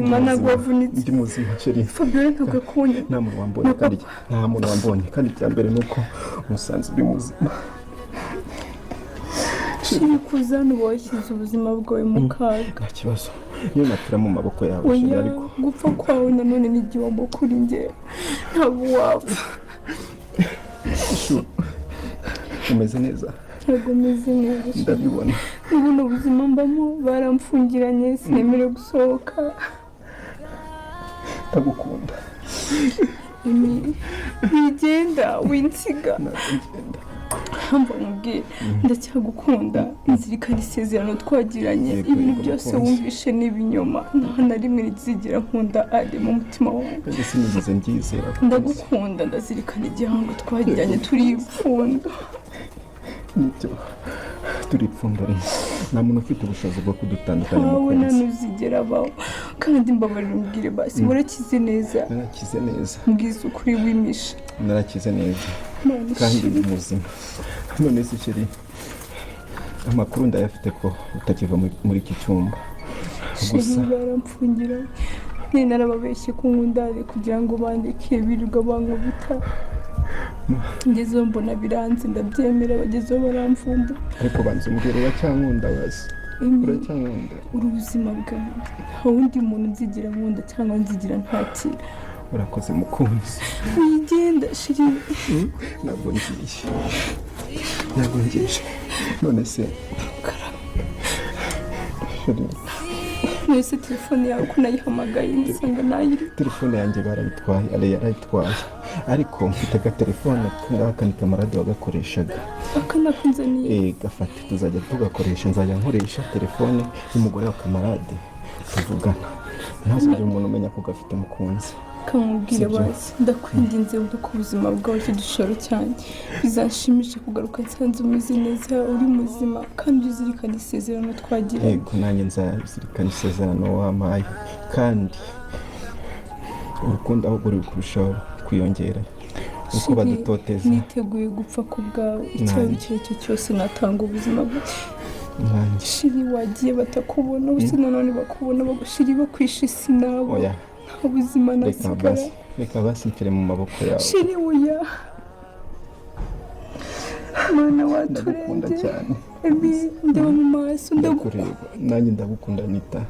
muzima, ntabwo wavunitse? Ndi muzima, chérie. Fabiola ntabwo akubonye? Nta muntu wambonye, kandi nta muntu wambonye, kandi icya mbere ni uko musanze uri muzima. Chérie, kuza hano uba washyize ubuzima bwawe mu kaga. Nta kibazo, niyo napfira mu maboko yawe, chérie. Oya. Ariko Gupfa kwawe nanone ni igihombo kuri njye, ntabwo wapfa. Chou, umeze neza? Ntabwo meze neza, chérie. Ndabibona. Ubu ubuzima mbamo, baramfungiranye, sinemerewe gusohoka. Ndagukunda. Wigenda, winsiga. Ntabwo ngenda. Mpamvu mubwire, ndacyagukunda, nzirikana isezerano twagiranye. Yego, Ibintu yego, byose mukunzi. wumvishe ni ibinyoma, nta na rimwe rizigera nkunda ari mu mutima wawe. Kandi sinigeze mbyizera. Ndagukunda, ndazirikana igihango twagiranye, turi ipfundo. Nibyo, turi ipfundo rimwe, nta muntu ufite ubushobozi bwo kudutandukanya. Ntawe, Mukunzi. ntuzigera abaho. Kandi mbabarira umbwire basi, warakize neza? Narakize neza. Mbwiza ukuri, wimisha. Narakize neza. Imana Kandi ishimwe. ndi muzima. None se chérie, amakuru ndayafite ko utakiva muri iki cyumba gusa. Chérie, baramfungira nyine, narababeshye ko nkundane kugira ngo bandeke birirwa bankubita. Ngezeho mbona biranze, ndabyemera, bagezeho baramvumbura. Ariko banza umbwira, uracyankunda basi? Emi, Uracyankunda? Uri ubuzima bwanjye, nta wundi muntu nzigira nkunda cyangwa nzigira ntakira. Urakoze, mukunzi. Wigenda, chérie. Ntabwo ngiye, ntabwo ngiye. None se chérie? Mwese, telefone yawe ko nayihamagaye nsanga nayiri? Telefone yanjye barayitwaye, ale yarayitwaye, ariko mfite agatelefone ngaka, ni kamarade wagakoreshaga. Aka nakunzaniye? Eh, gafate, tuzajya tugakoresha. Nzajya nkoresha telefone y'umugore wa kamarade tuvugana, ntazagire umuntu umenya ko gafite, mukunzi. Kamubwire. Sibyo. Basi ndakwinginze, wumve ko ubuzima bwawe cyo gishoro cyanjye. Bizanshimisha kugaruka nsanze umeze neza, uri muzima, kandi uzirikana isezerano twagiranye. Yego, nanjye nzazirikana isezerano wampaye, kandi urukundo ahubwo ruri kurushaho kwiyongera uko Chérie, badutoteza. niteguye gupfa ku bwawe, icyaba Nanjye. icyo ari cyo cyose natanga ubuzima bwawe. Nanjye. Chérie, wagiye batakubona, ubusa nanone bakubona bagushiri bakwishe isi nabo. Oya. Nta buzima Reka nasigara. basi, reka basi mpfire mu maboko yawe. Chérie, oya, Mana Ndagukunda waturengera. cyane. Emi, ndeba mu maso, ndagukunda. Ndakureba, nanjye ndagukunda, Anita.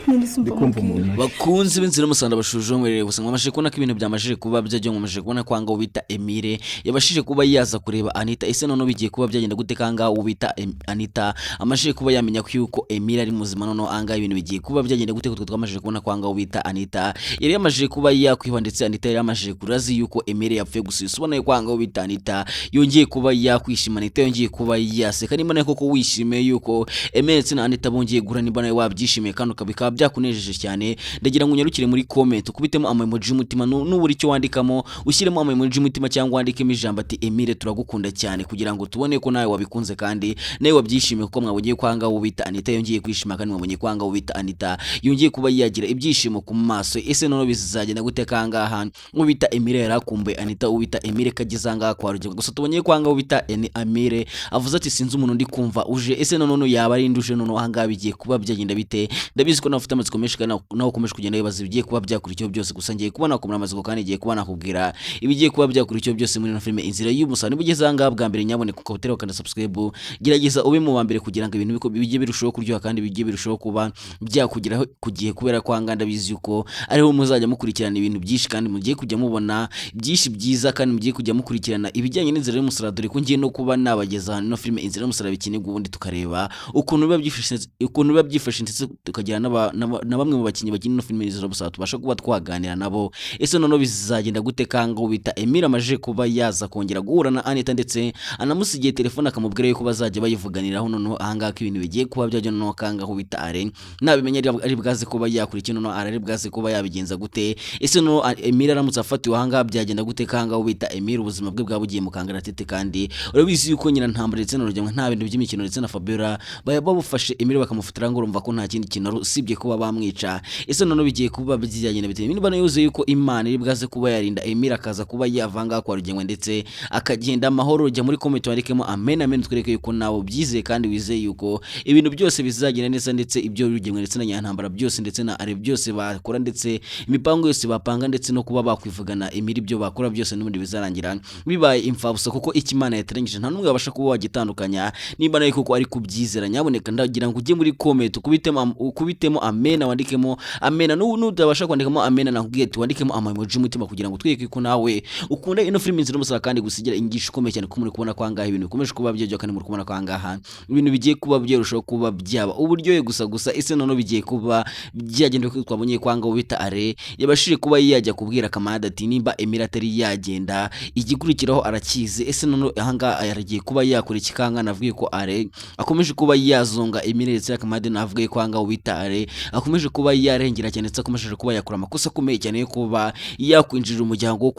None se umva Ndikumva mubwire. umuntu. Bakunzi b'inzira y'umusaraba, bashuje mwerere gusa mwamashije kubona ko ibintu byamashije kuba byajya, mwamashije kubona ko ahangaha bita Emile yabashije kuba yaza kureba Anita. Ese noneho bigiye kuba byagenda gute kanga bita Anita amashije kuba yamenya ko yuko Emile ari muzima? Noneho ahangaha ibintu bigiye kuba byagenda gute? Twe twamashije kubona ko ahangaha bita Anita yari yamashije kuba yakwiba, ndetse Anita yari yamashije kurazi yuko Emile yapfuye. Gusa ubona ko ahangaha bita Anita yongeye kuba yakwishima, Anita yongeye kuba yaseka. Nimba nawe koko wishimiye yuko Emile ndetse na Anita bongeye guhura, nimba nawe wabyishimiye kandi bikaba byakunejeje cyane, ndagira ngo unyarukire muri comment ukubitemo ama emoji y'umutima. Nubura icyo wandikamo, ushyiremo ama emoji y'umutima cyangwa wandikemo ijambo ati "Emile turagukunda cyane", kugira ngo tubone ko nawe wabikunze kandi nawe wabyishimiye, kuko mwabonye ko ahangaha uwo bita Anita yongeye kwishima, kandi mwabonye ko ahangaha uwo bita Anita yongeye kuba yagira ibyishimo ku maso. Ese noneho bizagenda gute kangaha uwo bita Emile yari akumbuye Anita, uwo bita Emile kageze ahangaha kwa Rugero? Gusa tubonye ko ahangaha uwo bita Emile avuze ati "Sinzi umuntu ndi kumva uje." Ese noneho yaba ari inde uje? Noneho ahangaha bigiye kuba byagenda bite? Ndabizi ko nawe ufite amatsiko menshi kandi nawe ukomeje kugenda wibaza ibigiye kuba byakurikiyeho byose. Gusa ngiye kuba nakumara amatsiko kandi ngiye kuba nakubwira ibigiye kuba byakurikiyeho byose muri ino filime Inzira y'Umusaraba. Niba ugeze ahangaha bwa mbere, nyaboneka ukaba utari wakanda subscribe, gerageza ube mu wa mbere kugira ngo ibintu bijye birushaho kuryoha kandi bijye birushaho kuba byakugeraho ku gihe, kubera ko ahangaha ndabizi yuko ariho muzajya mukurikirana ibintu byinshi kandi mugiye kujya mubona byinshi byiza, kandi mugiye kujya mukurikirana ibijyanye n'Inzira y'Umusaraba, dore ko ngiye no kuba nabageza ahantu ino filime Inzira y'Umusaraba ikinirwa, ubundi tukareba ukuntu biba byifashe, ndetse tukagira na bamwe mu bakinnyi bakina ino filime Inzira y'Umusaraba tubasha kuba twaganira nabo. Ese noneho bizagenda gute kanga bita Emile amaje kuba yaza kongera guhura na Anita, ndetse anamusigiye telefone akamubwira yuko bazajya bayivuganiraho? Noneho ahangaha ko ibintu bigiye kuba byajya, noneho kanga aho bita Are nabimenya ari bwaze kuba yakora iki? Noneho Are ari bwaze kuba yabigenza gute? Ese noneho Emile aramutse afatiwe ahangaha byagenda gute? Kanga aho bita Emile ubuzima bwe bwaba bugiye mu kangaratete, kandi urabizi yuko nyina ntambara ndetse na Rugema nta bintu by'imikino, ndetse na Fabiola baba babufashe Emile bakamufatira ngo urumva ko nta kindi kintu. usibye kuba bamwica. Ese noneho bigiye kuba byagenda bite? Niba yuzuye yuko Imana iri bwaze kuba yarinda Emile akaza kuba yavanga kwa Rugemwe ndetse akagenda amahoro, jya muri comment wandikemo amen amen, twereke yuko nawe ubyizeye kandi wizeye yuko ibintu byose bizagenda neza, ndetse ibyo Rugemwe ndetse na Nyantambara byose ndetse na Are byose bakora, ndetse imipango yose bapanga, ndetse no kuba bakwivugana Emile, ibyo bakora byose n'ubundi bizarangira bibaye imfabusa, kuko icyo Imana yateranyije nta n'umwe wabasha kuba wagitandukanya. Nimba nawe koko ari kubyizera, nyaboneka ndagira ngo ujye muri comment ukubitemo amen, wandikemo amen. Nutabasha kwandikamo amen, nakubwiye ati wandikemo ama emoji y'umutima kugira ngo twereke ko nawe ukunda ino filimi nzira umusaba kandi gusigira inyigisho ikomeye cyane, ko muri kubona ko ahangaha ibintu bikomeje kuba byaryoha, kandi muri kubona ko ahangaha ibintu bigiye kuba byarushaho kuba byaba uburyohe gusa gusa. Ese noneho bigiye kuba byagenda uko twabonye ko ahangaha bita Are yabashije kuba yajya kubwira Kamada ati nimba Emile atari yagenda igikurikiraho arakizi. Ese noneho ahangaha aragiye kuba yakora iki? Kanga navuye ko Are akomeje kuba yazonga Emile ndetse na Kamada, navuye ko ahangaha bita Are akomeje kuba yarengera cyane, ndetse akomeje kuba yakora amakosa akomeye cyane yo kuba yakwinjirira umuryango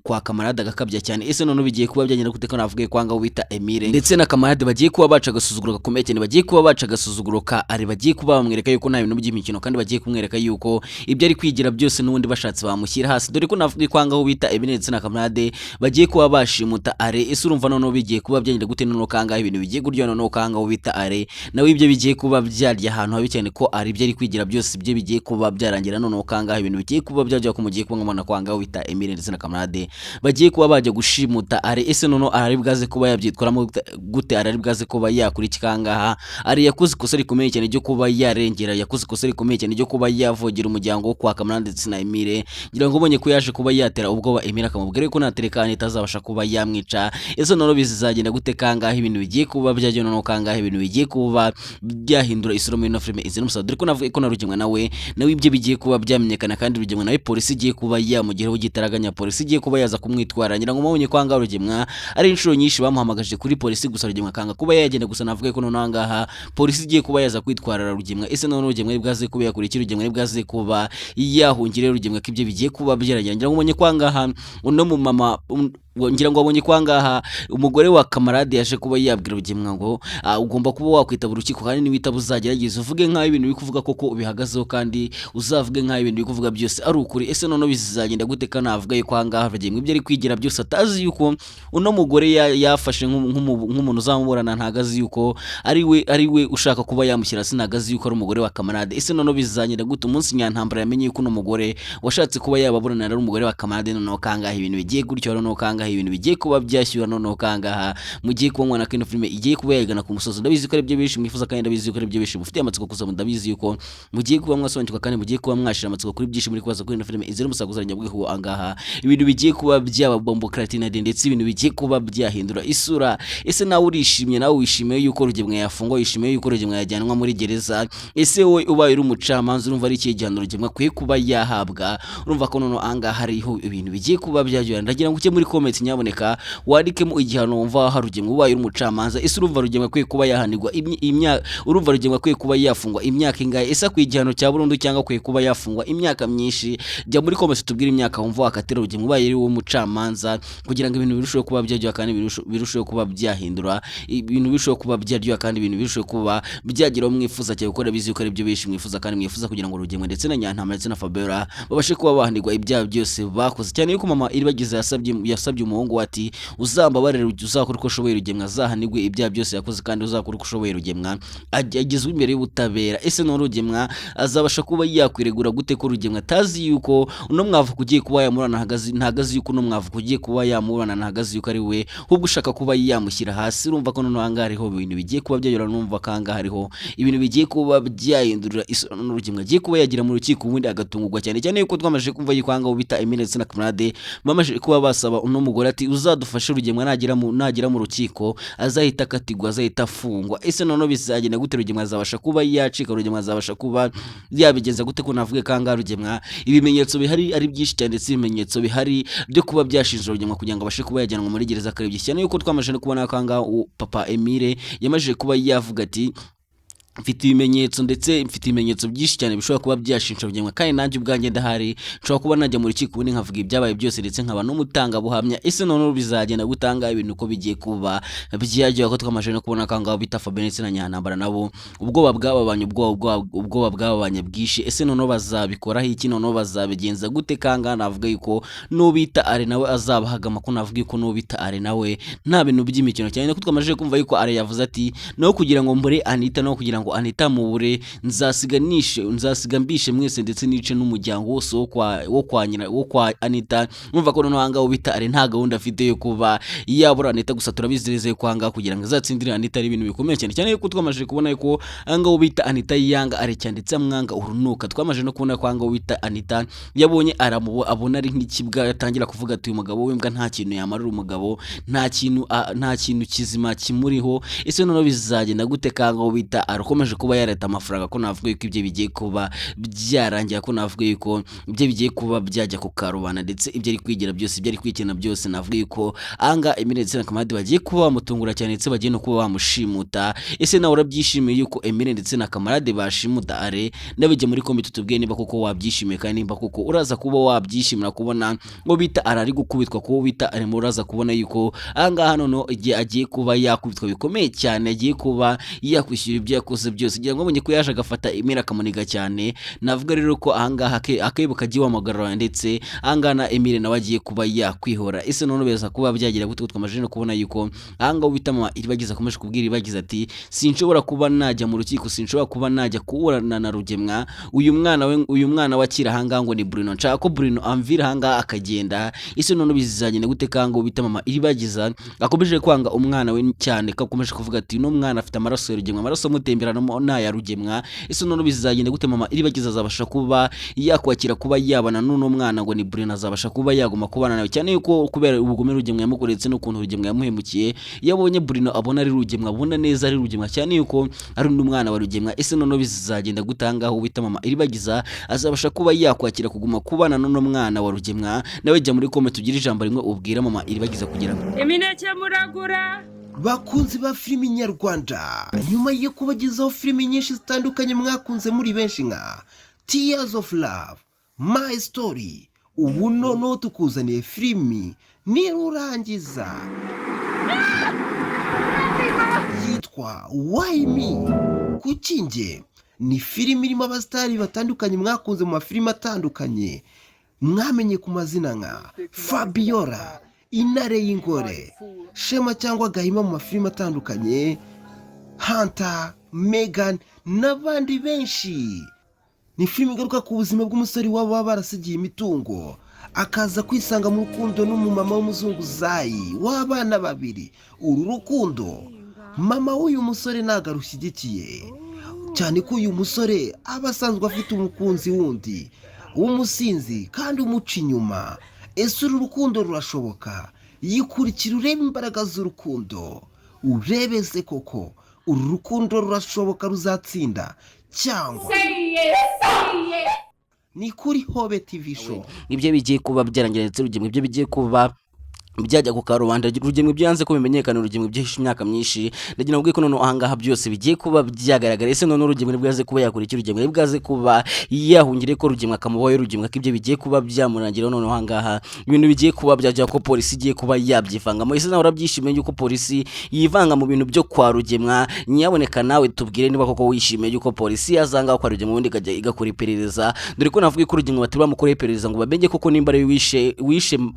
kwa Kamarade agakabya cyane. Ese noneho bigiye kuba byagenda gute ko navuye ko ahangaha bita Emile ndetse na Kamarade bagiye kuba baca agasuzuguro gakomeye cyane, bagiye kuba baca agasuzuguro ka Are, bagiye kuba bamwereka yuko nta bintu by'imikino, kandi bagiye kumwereka yuko ibyo ari kwigira byose n'ubundi bashatse bamushyira hasi, dore ko navuga ko ahangaha bita Emile ndetse na Kamarade bagiye kuba bashimuta Are. Ese urumva noneho bigiye kuba byagenda gute? Noneho kangahe ibintu bigiye kuryoha, noneho kangahe bita Are nawe ibyo bigiye kuba byarya ahantu habi cyane, ko ari ibyo ari kwigira byose ibyo bigiye kuba byarangira. Noneho kangahe ibintu bigiye kuba byajya ko mugiye kuba mwabona ko ahangaha bita Emile ndetse na Kamarade bagiye kuba bajya gushimuta Are. Ese noneho arari bwaze kuba yabyitwaramo gute? Arari bwaze kuba yakora iki kangaha? Ari yakoze ikosa rikomeye cyane ryo kuba yarengera, yakoze ikosa rikomeye cyane ryo kuba yavogera umuryango wo kwa Kamarade ndetse na Emile. Ngira ngo ubonye ko yaje kuba yatera ubwoba Emile akamubwira ko natereka itazabasha kuba yamwica. Ese noneho bizagenda gute kangahe ibintu bigiye kuba byajya? Noneho kangahe ibintu bigiye kuba byahindura isura muri ino filime izi n'umusaza, dore ko navuga ko na Rugemwe nawe ibyo bigiye kuba byamenyekana, kandi Rugemwe nawe polisi igiye kuba yamugeraho igitaraganya, polisi igiye kuba yaza kumwitwara. Ngira ngo mubonye ko ahangaha Rugemwa ari inshuro nyinshi bamuhamagaje kuri polisi, gusa Rugemwa akanga kuba yagenda. Gusa navuga ko noneho ahangaha polisi igiye kuba yaza kwitwarara Rugemwa. Ese noneho Rugemwa bwaze kuba yakora iki? Rugemwa bwaze kuba yahungira Rugemwa ko ibyo bigiye kuba byaragira. Ngira ngo mubonye ko ahangaha uno mumama ngira ngo wabonye ko ahangaha umugore wa Kamarade yaje kuba yabwira Rugemwa ngo ugomba kuba wakwitaba urukiko, kandi niwitaba uzagerageza uvuge nk'aho ibintu biri kuvuga koko ubihagazeho, kandi uzavuge nk'aho ibintu biri kuvuga byose ari ukuri. Ese noneho bizagenda gute ko navuga yuko ahangaha Rugemwa ibyo ari kwigira byose atazi yuko uno mugore yafashe nk'umuntu uzamuburana, ntago azi yuko ari we ushaka kuba yamushyira hasi, ntago azi yuko ari umugore wa Kamarade. Ese noneho bizagenda gute umunsi Nyantambara yamenye yuko uno mugore washatse kuba yababuranira ari umugore wa Kamarade? Noneho kangaha ibintu bigiye gutyo, noneho kangaha ibintu bigiye kuba byashyura, noneho kangaha mugiye kuba mwana kino filime igiye kuba yagana ku musozi. Ndabizi ko ari byo benshi mwifuza, kandi ndabizi ko ari byo benshi mufitiye amatsiko. Gusa ndabizi yuko mugiye kuba mwasobanukirwa, kandi mugiye kuba mwashira amatsiko kuri byinshi muri kubaza kuri ino filime izira umusakuza nyabwiho. Angaha ibintu bigiye kuba byaba bombo kratinade, ndetse ibintu bigiye kuba byahindura isura. Ese nawe urishimye? Nawe wishimiye yuko Rugemwe yafungwa? Wishimiye yuko Rugemwe yajyanwa muri gereza? Ese wowe ubaye uri umucamanza urumva ari ikihe gihano Rugemwe akwiye kuba yahabwa? Urumva ko noneho ahangaha hariho ibintu bigiye kuba byaryohera. Ndagira ngo ujye muri comment nyaboneka wandikemo igihano wumva waha Rugemwe ubaye uri umucamanza. Ese urumva Rugemwe akwiye kuba yahanirwa imyaka? Urumva Rugemwe akwiye kuba yafungwa imyaka ingahe? Ese akwiye igihano cya burundu cyangwa akwiye kuba yafungwa imyaka myinshi? Jya muri comment tubwire imyaka wumva wakatira Rugemwe ubaye uri wowe umucamanza, kugira ngo ibintu birusheho kuba byaryoha, kandi birusheho kuba byahindura ibintu, birusheho kuba byaryoha, kandi ibintu birusheho kuba byageraho mwifuza cyane, gukora bizi yuko ari byo benshi mwifuza, kandi mwifuza kugira ngo Rugemwe ndetse na Nyantama ndetse na Fabiola babashe kuba bahanirwa ibyaha byose bakoze, cyane yuko mama Iribagiza yasabye umuhungu we ati uzambabarire, uzakora uko ushoboye Rugemwa azahanirwe ibyaha byose yakoze, kandi uzakora uko ushoboye Rugemwa agezwe imbere y'ubutabera. Ese none Rugemwa azabasha kuba yakwiregura gute ko Rugemwa atazi yuko uno mwavuka ugiye kuba yamurana, ntago azi yuko uno mwavuka ugiye kuba yamuburana, ntago azi yuko ari we ahubwo ushaka kuba yamushyira hasi. Urumva ko noneho ahangaha hariho ibintu bigiye kuba byayora, numva ko ahangaha hariho ibintu bigiye kuba byahindurira isura. None Rugemwa agiye kuba yagira mu rukiko ubundi agatungurwa cyane cyane yuko twamaze kumva yuko ahangaha bita Emile ndetse na Kamarade bamaze kuba basaba uno mugore ati uzadufashe Rugemwa nagera mu rukiko azahita akatirwa, azahita afungwa. Ese noneho bizagenda gute? Rugemwa azabasha kuba yacika? Rugemwa azabasha kuba yabigenza gute ko navuge ko ahangaha Rugemwa ibimenyetso bihari ari byinshi cyane, ndetse ibimenyetso bihari byo kuba byashinja Rugemwa kugira ngo abashe kuba yajyanwa muri gereza akarebye cyane yuko twamaze no kubona ko ahangaha papa Emile yamaze kuba yavuga ati Mfite ibimenyetso, ndetse mfite ibimenyetso byinshi cyane bishobora kuba byashinja Rugemwa, kandi nanjye ubwanjye ndahari, nshobora kuba najya mu rukiko ubundi nkavuga ibyabaye byose, ndetse nkaba n'umutangabuhamya. Ese noneho bizagenda gutanga ibintu uko bigiye kuba byajya, ko twamaze no kubona ko ngaho bita Fabien ndetse na Nyantambara nabo ubwoba bwababanye, ubwoba bwababanye bwinshi. Ese noneho bazabikoraho iki? Noneho bazabigenza gute? Kanga navuga yuko n'ubita Are nawe azabahagama, ko navuga yuko n'ubita Are nawe nta bintu by'imikino cyane, ko twamaze kumva yuko Are yavuze ati: "No kugira ngo mbure Anita, no kugira ngo Anita mubure, nzasiga nishe, nzasiga mbishe mwese, ndetse nice n'umuryango wose wo kwa nyina, wo kwa Anita." Numva ko noneho ahangaha ubita Are nta gahunda afite yo kuba yabura Anita. Gusa turabizereze ko ahangaha kugira ngo azatsindire Anita ari ibintu bikomeye cyane cyane, yuko twamaze kubona yuko ahangaha ubita Anita yanga Are cyane, ndetse amwanga urunuka. Twamaze no kubona ko ahangaha ubita Anita yabonye aramubo abona ari nk'ikibwa, yatangira kuvuga ati: "Uyu mugabo w'imbwa nta kintu yamarira umugabo, nta kintu kizima kimuriho." Ese noneho bizagenda gute? Kanga bita arakomeje kuba yareta amafaranga, ko navuga yuko ibyo bigiye kuba byarangira, ko navuga yuko ibyo bigiye kuba byajya ku karubanda, ndetse ibyo ari kwigira byose, ibyo ari kwikina byose, navuga yuko anga Emile ndetse na Kamarade bagiye kuba bamutungura cyane, ndetse bagiye no kuba bamushimuta. Ese nawe urabyishimiye yuko Emile ndetse na Kamarade bashimuta Are? Nabijya muri comment tubwiye niba koko wabyishimiye, kandi nimba koko uraza kuba wabyishimira kubona ngo bita arari gukubitwa, kuwo bita arimo uraza kubona yuko ahangaha noneho igihe agiye kuba yakubitwa bikomeye cyane, agiye kuba yakwishyura ibyo yakoze byose, kugira ngo abonye ko yaje agafata Emile akamuniga cyane. Navuga rero ko ahangaha akebo kagiye wamugarura, ndetse ahangaha na Emile nawe agiye kuba yakwihora. Ese noneho beza kuba byagira gute? Twamaze no kubona yuko ahangaha bita mama Iribagiza akomeje kubwira Iribagiza ati: "Sinshobora kuba najya mu rukiko, sinshobora kuba najya kuburana na Rugemwa. Uyu mwana we, uyu mwana wakira ahangaha ngo ni Bruno, nshaka ko Bruno amvira ahangaha akagenda." Ese noneho bizagenda gute? Kango bita mama Iribagiza akomeje kwanga umwana we cyane, ko akomeje kuvuga ati: "Uno mwana afite amaraso ya Rugemwa, amaraso amutemberanamo n'aya Rugemwa." Ese noneho bizagenda gute? Mama Iribagiza azabasha kuba yakwakira kuba yabana n'uno mwana ngo ni Bruno? Azabasha kuba yaguma kubana nawe, cyane yuko kubera ubugome Rugemwa yamukoreye ndetse n'ukuntu Rugemwa yamuhemukiye, iyo abonye Bruno abona ari Rugemwa, abona neza ari Rugemwa, cyane yuko ari undi mwana wa Rugemwa. Ese noneho bizagenda gute? Ahangaha bita mama Iribagiza azabasha kuba yakwakira kuguma kubana n'uno mwana wa Rugemwa? Nawe jya muri comment tugire ijambo rimwe ubwira mama Iribagiza kugira ngo Imineke muragura? Bakunzi ba filimi nyarwanda, nyuma yo kubagezaho filimi nyinshi zitandukanye mwakunze muri benshi nka Tears of Love, My Story, ubu noneho tukuzaniye filimi Nirurangiza yitwa Why Me, Kuki Njye. Ni filimi irimo abasitari batandukanye mwakunze mu mafilimi atandukanye, mwamenye ku mazina nka Fabiola, Intare y'Ingore, Shema cyangwa Gahima mu mafilimi atandukanye, Hanta, Megan n'abandi benshi. Ni filime igaruka ku buzima bw'umusore waba barasigiye imitungo, akaza kwisanga mu rukundo n'umumama w'umuzunguzayi w'abana babiri. Uru rukundo mama w'uyu musore ntabwo arushyigikiye, cyane ko uyu musore aba asanzwe afite umukunzi wundi w'umusinzi kandi umuca inyuma. Ese uru rukundo rurashoboka? Yikurikira urebe imbaraga z'urukundo, urebe se koko uru rukundo rurashoboka, ruzatsinda cyangwa? Ni kuri Hobe TV Show. Ibyo bigiye kuba byarangira, ndetse Rugemwe ibyo bigiye kuba byajya ku karubanda. Rugemwe byanze ko bimenyekana, Rugemwe byihishe imyaka myinshi. Ndagira ngo ko noneho ahangaha byose bigiye kuba byagaragara. Ese noneho Rugemwe bwaze kuba yakora iki? Rugemwe bwaze kuba yahungire ko Rugemwe akamubaho, Rugemwe ko ibyo bigiye kuba byamurangira? Noneho ahangaha ibintu bigiye kuba byajya ko polisi igiye kuba yabyivangamo. Ese nawe urabyishimiye yuko polisi yivanga mu bintu byo kwa Rugemwa? Nyaboneka nawe tubwire niba koko wishimiye yuko polisi yazanga kwa Rugemwa, ubundi ikajya igakora iperereza, dore ko navuga ko Rugemwa batari bamukoreye iperereza ngo bamenye koko nimba ari we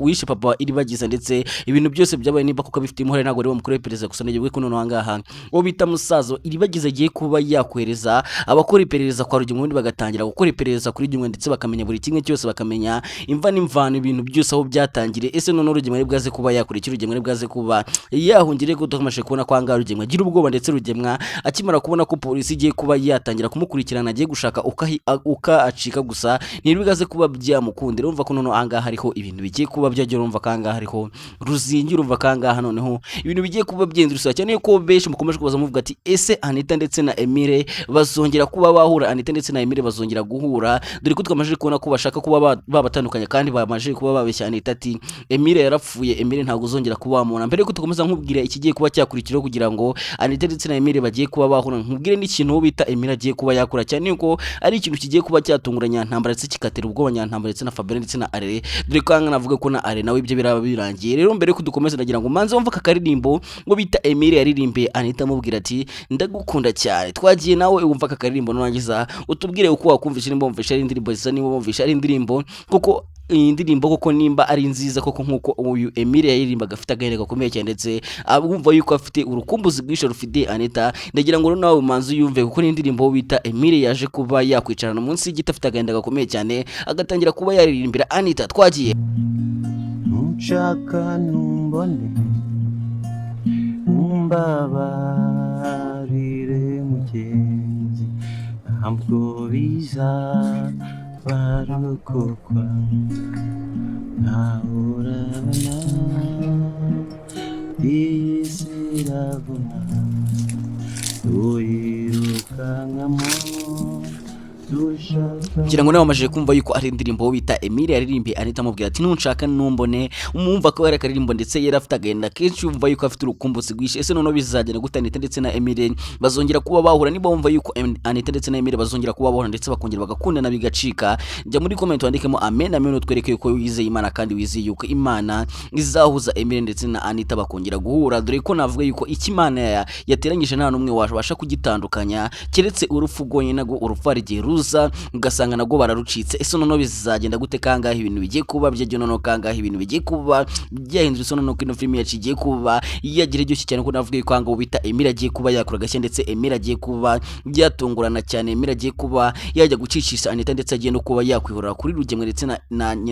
wishe papa Iribagiza, ndetse ibintu byose byabaye nimba kuko abifitiye uruhare, ntabwo ari bamukoreye iperereza. Gusa nagiye ko noneho ahangaha uwo bita musaza Iribagiza agiye kuba yakohereza abakora iperereza kwa Rugemwa, ubundi bagatangira gukora iperereza kuri Rugemwa, ndetse bakamenya buri kimwe cyose, bakamenya imva n'imvano, ibintu byose aho byatangiriye. Ese noneho Rugemwa ari bwaze kuba yakora iki? Rugemwa ari bwaze kuba yahungire ko tukomeje kubona ko ahangaha Rugemwa agira ubwoba, ndetse Rugemwa akimara kubona ko polisi igiye kuba yatangira kumukurikirana, agiye gushaka uko acika, gusa ntibwaze kuba byamukundira. Urumva ko noneho ahangaha hariho ibintu bigiye kuba byagera, urumva ko ahangaha hariho Ruzingi. Urumva kangaha noneho ibintu bigiye kuba byendurisa cyane ko benshi mukomeje kubaza muvuga ati ese Anita ndetse na Emile bazongera kuba bahura? Anita ndetse na Emile bazongera guhura? Dore ko twamaze kubona ko bashaka kuba babatandukanya, kandi bamaze kuba babeshya Anita ati Emile yarapfuye, Emile ntabwo uzongera kuba wamubona. Mbere yuko dukomeza nkubwira ikigiye kuba cyakurikiraho kugira ngo Anita ndetse na Emile bagiye kuba bahura, nkubwire n'ikintu uwo bita Emile agiye kuba yakora, cyane yuko ari ikintu kigiye kuba cyatungura Nyantambara ndetse kikatera ubwoba Nyantambara ndetse na Fabien ndetse na Arere, dore ko hanga navuga ko na Are nawe ibyo biraba birangiye. Rero mbere yuko dukomeza, ndagira ngo manze wumve aka karirimbo ngo bita Emile yaririmbiye Anita amubwira ati ndagukunda cyane. Twagiye, nawe wumva aka karirimbo, nurangiza utubwire uko wakumvisha, nimba wumvisha ari indirimbo zisa, niba wumvisha ari indirimbo kuko iyi ndirimbo koko nimba ari nziza koko nkuko uyu Emile yaririmbaga afite agahinda gakomeye cyane, ndetse abumva yuko afite urukumbuzi rwinshi rufite Anita. Ndagira ngo nawe umanze uyumve, kuko ni indirimbo bita Emile yaje kuba yakwicarana munsi y'igiti afite agahinda gakomeye cyane, agatangira kuba yaririmbira Anita. Twagiye. Ntushaka ntumbone, umbabarire mugenzi, ntabwo bizabarokokwa ntahorana iyi si iravuna tuyirukankamo dushaka. Ngira ngo nawe wamajije kumva yuko ari indirimbo bita Emile yaririmbiye Anita amubwira ati nunshaka numbone. Umwumva ko yari akaririmbo, ndetse yari afite agahinda kenshi, yumva yuko afite urukumbuzi rwinshi. Ese noneho bizagenda gute? Anita ndetse na Emile bazongera kuba bahura? Niba wumva yuko Anita ndetse na Emile bazongera kuba bahura ndetse bakongera bagakundana bigacika, jya muri comment wandikemo amen amen, utwereke yuko wizeye Imana kandi wizeye yuko Imana izahuza Emile ndetse na Anita bakongera guhura, dore ko navuga yuko icyo Imana yateranyije nta n'umwe wabasha kugitandukanya keretse urupfu rwonyine. Nabwo urupfu hari igihe ruza ugasanga nabwo bararucitse. Ese noneho bizagenda gute? Kangahe ibintu bigiye kuba byajya noneho, kangahe ibintu bigiye kuba byahindura isura? Noneho ko ino filime yacu igiye kuba yagira iryoshye cyane, ko navuga yuko ahangaha bita Emile agiye kuba yakora agashya, ndetse Emile agiye kuba byatungurana cyane. Emile agiye kuba yajya gucicisha Anita, ndetse agiye no kuba yakwihorera kuri Rugemwe ndetse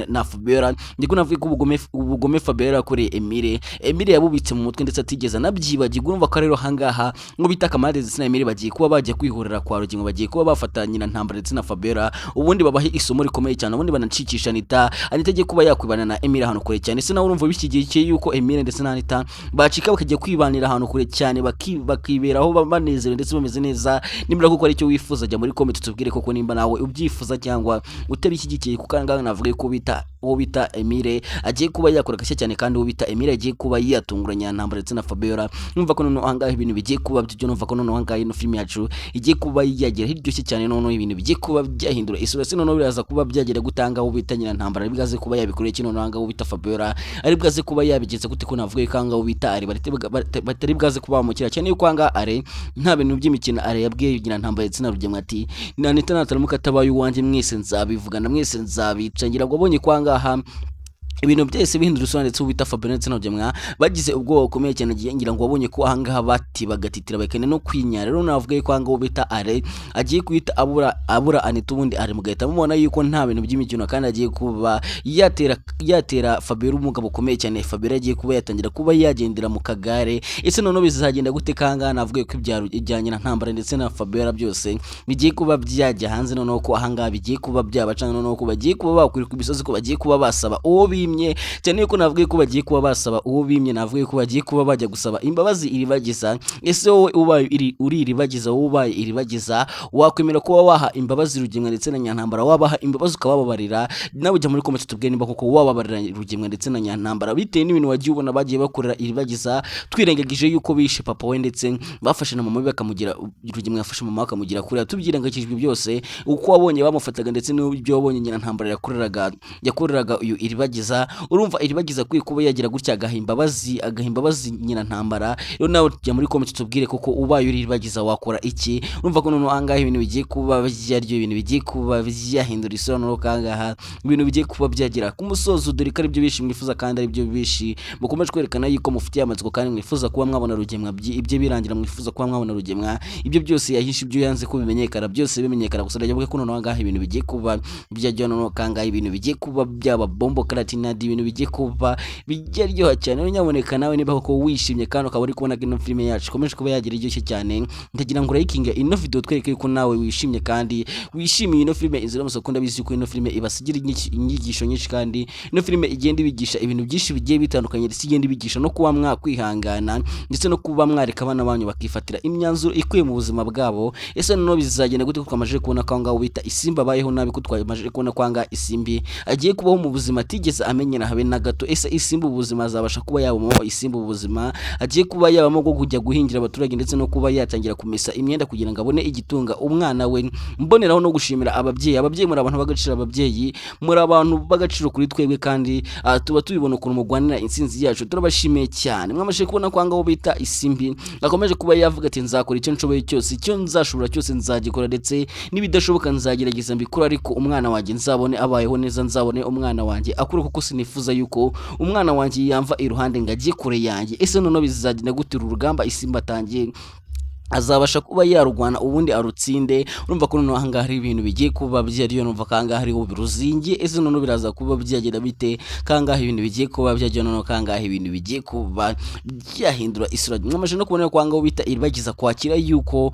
na Fabiola. Ndiko navuga ko ubugome Fabiola yakoreye Emile, Emile yabubitse mu mutwe ndetse atigeze anabyibagirwa. Urumva ko rero ahangaha ngo bita Kamarade ndetse na Emile bagiye kuba bajya kwihorera kwa Rugingo, bagiye kuba bafata nyina Ntambara ndetse na Fabiola, ubundi babahe isomo rikomeye cyane, ubundi banacikisha Anita. Anita agiye kuba yakwibana na Emile ahantu kure cyane. Ese nawe urumva bishyigikiye yuko Emile ndetse na Anita bacika bakajya kwibanira ahantu kure cyane, bakiberaho banezerewe ndetse bameze neza? Nimba koko ari icyo wifuza, jya muri comment tubwire koko nimba nawe ubyifuza cyangwa utabishyigikiye, kuko ahangaha navuga ko bita uwo bita Emile agiye kuba yakora agashya cyane, kandi uwo bita Emile agiye kuba yatunguranya Ntambara ndetse na Fabiola. Numva ko noneho ahangaha ibintu bigiye kuba byo, numva ko noneho ahangaha ino filime yacu igiye kuba yagira hiryoshye cyane. Noneho ibintu bigiye kuba byahindura isura. Se noneho biraza kuba byagera gutanga uwo bita nyina Ntambara ari bwaze kuba yabikoreye kino? Noneho ahangaha uwo bita Fabiola ari bwaze kuba yabigenza gute? Ko navuga ko ahangaha uwo bita Ari batari bwaze kuba bamukira cyane, yuko ahangaha Are nta bintu by'imikino. Are yabwiye nyina Ntambara ndetse na Rugemwe ati Anita nataramuka atabaye uwanjye mwese nzabivugana, mwese nzabica. Ngira ngo abonye ko ahangaha ibintu byose bihindura isura, ndetse uwita Fabien ndetse na Rugemwa bagize ubwoba bukomeye cyane. Ngira ngo wabonye ko ahangaha bati bagatitira bakene no kwinyara. Rero navuga ko ahangaha bita Are agiye guhita abura Anita, ubundi Are mugahita mubona yuko nta bintu by'imikino, kandi agiye kuba yatera Fabien ubumuga bukomeye cyane. Fabien agiye kuba yatangira kuba yagendera mu kagare. Ese noneho bizagenda gute? Kangaha navuga ko ibya nyina Ntambara ndetse na Fabiola byose bigiye kuba byajya hanze, noneho ko ahangaha bigiye kuba byabacanga, noneho ko bagiye kuba bakwirika imisozi, ko bagiye kuba basaba uwo bimye cyane, yuko navuga ko bagiye kuba basaba uwo bimye. Navuga ko bagiye kuba bajya gusaba imbabazi Iribagiza. Ese wowe ubaye uri Iribagiza, wowe ubaye Iribagiza, wakwemera kuba waha imbabazi Rugemwa ndetse na Nyantambara? Wabaha imbabazi ukabababarira? Nawe ujya muri comment tubwire nimba koko wababarira Rugemwa ndetse na Nyantambara, bitewe n'ibintu wagiye ubona bagiye bakorera Iribagiza, twirengagije yuko bishe papa we ndetse bafashe na mama we bakamugira, Rugemwa yafashe mama we akamugira kuriya. Tubyirengagije byose, uko wabonye bamufataga ndetse n'ibyo wabonye nyina Ntambara yakoreraga uyu Iribagiza, urumva Iribagiza akwiye kuba yagira gutya agaha imbabazi nyina Ntambara? Rero nawe jya muri comment tubwire koko ubaye uri Iribagiza wakora iki. Urumva ko noneho ahangaha ibintu bigiye kuba byaryo, ibintu bigiye kuba byahindura isura. Noneho kangaha ibintu bigiye kuba byagera ku musozo, dore ko aribyo bishi mwifuza, kandi aribyo bishi mukomeje kwerekana yuko mufitiye amatsiko, kandi mwifuza kuba mwabona Rugemwa ibyo birangira, mwifuza kuba mwabona Rugemwa ibyo byose yahishe, ibyo yanze ko bimenyekana byose bimenyekana. Gusa ndavuga ko noneho ahangaha ibintu bigiye kuba byajya, noneho kangaha ibintu bigiye kuba byaba bombo karati. Ferdinand, ibintu bigiye kuba bijya cyane. Rero nyaboneka nawe niba koko wishimye kandi ukaba uri kubona ko ino filime yacu ikomeje kuba yagira iryoshye cyane, ndagira ngo urayikinge ino video twereke yuko nawe wishimye kandi wishimiye ino filime Inzira y'Umusaraba. Ndabizi yuko ino filime ibasigira inyigisho nyinshi, kandi ino filime igenda ibigisha ibintu byinshi bigiye bitandukanye, ndetse igenda ibigisha no kuba mwakwihangana ndetse no kuba mwareka abana banyu bakifatira imyanzuro ikwiye mu buzima bwabo. Ese noneho bizagenda gute ko twamaze kubona ko aho ngaho bita Isimbi abayeho nabi, ko twamaze kubona ko ahangaha Isimbi agiye kubaho mu buzima atigeze amenyera habe na gato? Ese Isimbi ubuzima azabasha kuba yabamo? Isimbi ubuzima agiye kuba yabamo bwo kujya guhingira abaturage ndetse no kuba yatangira kumesa imyenda kugira ngo abone igitunga umwana we. Mboneraho no gushimira ababyeyi. Ababyeyi muri abantu b'agaciro, ababyeyi muri abantu b'agaciro kuri twebwe, kandi tuba tubibona ukuntu mugwanira intsinzi yacu, turabashimiye cyane. Mwamashije kubona ko ahangaho bita Isimbi akomeje kuba yavuga ati nzakora icyo nshoboye cyose, icyo nzashobora cyose nzagikora, ndetse n'ibidashoboka nzagerageza mbikora, ariko umwana wanjye nzabone abayeho neza, nzabone umwana wanjye akura, kuko sinifuza yuko umwana wanjye yamva iruhande ngo ajye kure yanjye. Ese noneho bizagenda gute? Uru rugamba Isimbi atangiye azabasha kuba yarurwana ubundi arutsinde? Urumva ko noneho ahangaha hari ibintu bigiye kuba byariyo, numva ko ahangaha hariho biruzingiye. Ese noneho biraza kuba byagenda bite kangaha ibintu bigiye kuba byajya, noneho kangaha ibintu bigiye kuba byahindura isura? Mwamaze no kubona ko ahangaha bita Iribagiza kwakira yuko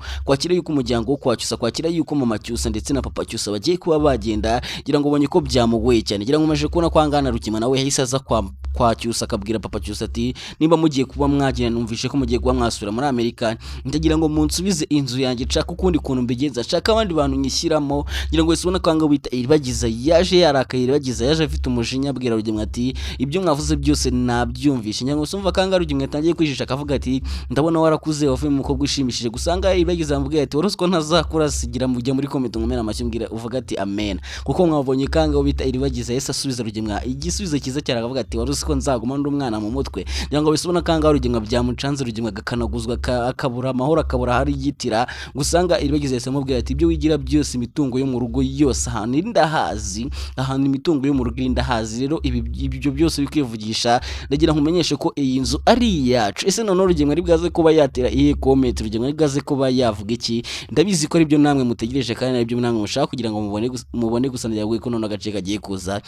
umuryango wo kwa Cyusa, kwakira yuko mama Cyusa ndetse na papa Cyusa bagiye kuba bagenda, ngira ngo ubonye ko byamugoye cyane. Ngira ngo umaze kubona ko ahangaha na Rukima nawe yahise aza kwa Cyusa, akabwira papa Cyusa ati nimba mugiye kuba mwagenda, numvishe ko mugiye kuba mwasubira muri Amerika, ndagira ngo munsubize inzu yanjye, nshaka ukundi kuntu mbigenza, nshaka abandi bantu nyishyiramo. Ngira ngo wese ubona ko ahangaha wita Iribagiza yaje yarakaye, Iribagiza yaje afite umujinya, abwira Rugema ati ibyo mwavuze byose nabyumvishe. Ngira ngo wese umva ko ahangaha Rugema yatangiye kwijijisha, akavuga ati ndabona warakuze, wavuye mu mukobwa ushimishije. Gusa ahangaha Iribagiza yamubwiye ati wari uzi ko ntazakura? Sigira mujya muri comment nkomere amashyi, mbwira uvuga ati amen, kuko mwabonye ko ahangaha bita Iribagiza yahise asubiza Rugema igisubizo cyiza cyane, akavuga ati wari uzi ko nzaguma ndi umwana mu mutwe? Ngira ngo wese ubona ko ahangaha Rugema byamucanze, Rugema agakanaguzwa, akabura amahoro, akabura ahari yitira. Gusanga Iribagiza yahise amubwira ati ibyo wigira byose, imitungo yo mu rugo yose ahantu iri ndahazi, ahantu imitungo yo mu rugo iri ndahazi. Rero ibi ibyo byose bikwivugisha, ndagira nkumenyeshe ko iyi nzu ari iyacu. Ese noneho Rugema ari bwaze kuba yatera iyihe comment? Rugema ari bwaze kuba yavuga iki? Ndabizi ko aribyo namwe mutegereje kandi aribyo namwe mushaka kugira ngo mubone. Gusa ndagira ko noneho agace kagiye kuza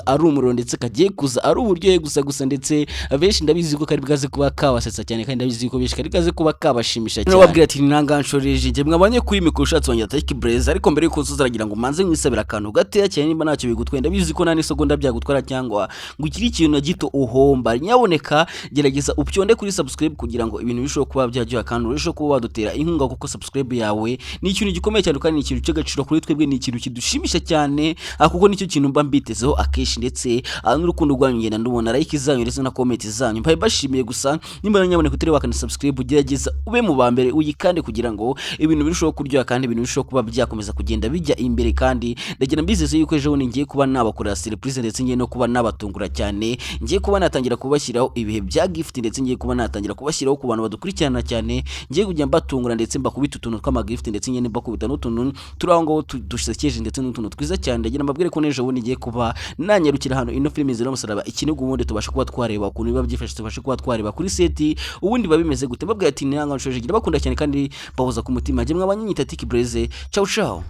ari umuriro, ndetse kagiye kuza ari uburyohe gusa gusa, ndetse benshi ndabizi ko kari bwaze kuba kabasetsa cyane, kandi ndabizi ko benshi kari bwaze kuba kabashimisha cyane. Wabwira ati nanga nshoreje njye mwabanye kuri mikoro ushatse wanjye Ataki Blaze, ariko mbere yuko nsoza aragira ngo manze nkwisabira akantu gatoya cyane, nimba ntacyo bigutwaye. Ndabizi ko nta n'isegonda byagutwara cyangwa ngo ukiri ikintu na gito uhomba. Nyaboneka gerageza upyonde kuri subscribe kugira ngo ibintu birusheho kuba byaryoha, kandi urusheho kuba wadutera inkunga, kuko subscribe yawe ni ikintu gikomeye cyane kandi ni ikintu cy'agaciro kuri twebwe, ni ikintu kidushimisha cyane, kuko nicyo kintu mba mbitezeho akenshi, ndetse n'urukundo rwanyu ngenda ndubona, like zanyu ndetse na comment zanyu mbaye bashimiye. Gusa nimba nyaboneka utari wakanda subscribe, gerageza ube mu ba mbere uyikande kugira ngo ibintu birusheho kuryoha kandi ibintu birusheho kuba byakomeza kugenda bijya imbere. Kandi ndagira mbizeze yuko ejo bundi ngiye kuba nabakorera surprise, ndetse ngiye no kuba nabatungura cyane, ngiye kuba natangira kubashyiraho ibihe bya gift, ndetse ngiye kuba natangira kubashyiraho ku bantu badukurikirana cyane, ngiye kujya mbatungura ndetse mbakubita utuntu tw'amagift, ndetse ngiye mbakubita n'utuntu turi aho ngaho dusekeje ndetse n'utuntu twiza cyane. Ndagira mbabwire ko n'ejo bundi ngiye kuba nanyarukira ahantu ino filime Inzira y'Umusaraba ikinirwa, ubundi tubasha kuba twareba ukuntu biba byifashe, tubashe kuba twareba kuri set ubundi biba bimeze gute. Mbabwira ati nanga nshoje, bakunda cyane kandi bahoza ku mutima. Njye mwabanye nyita Tiki Blaze. Ciao ciao.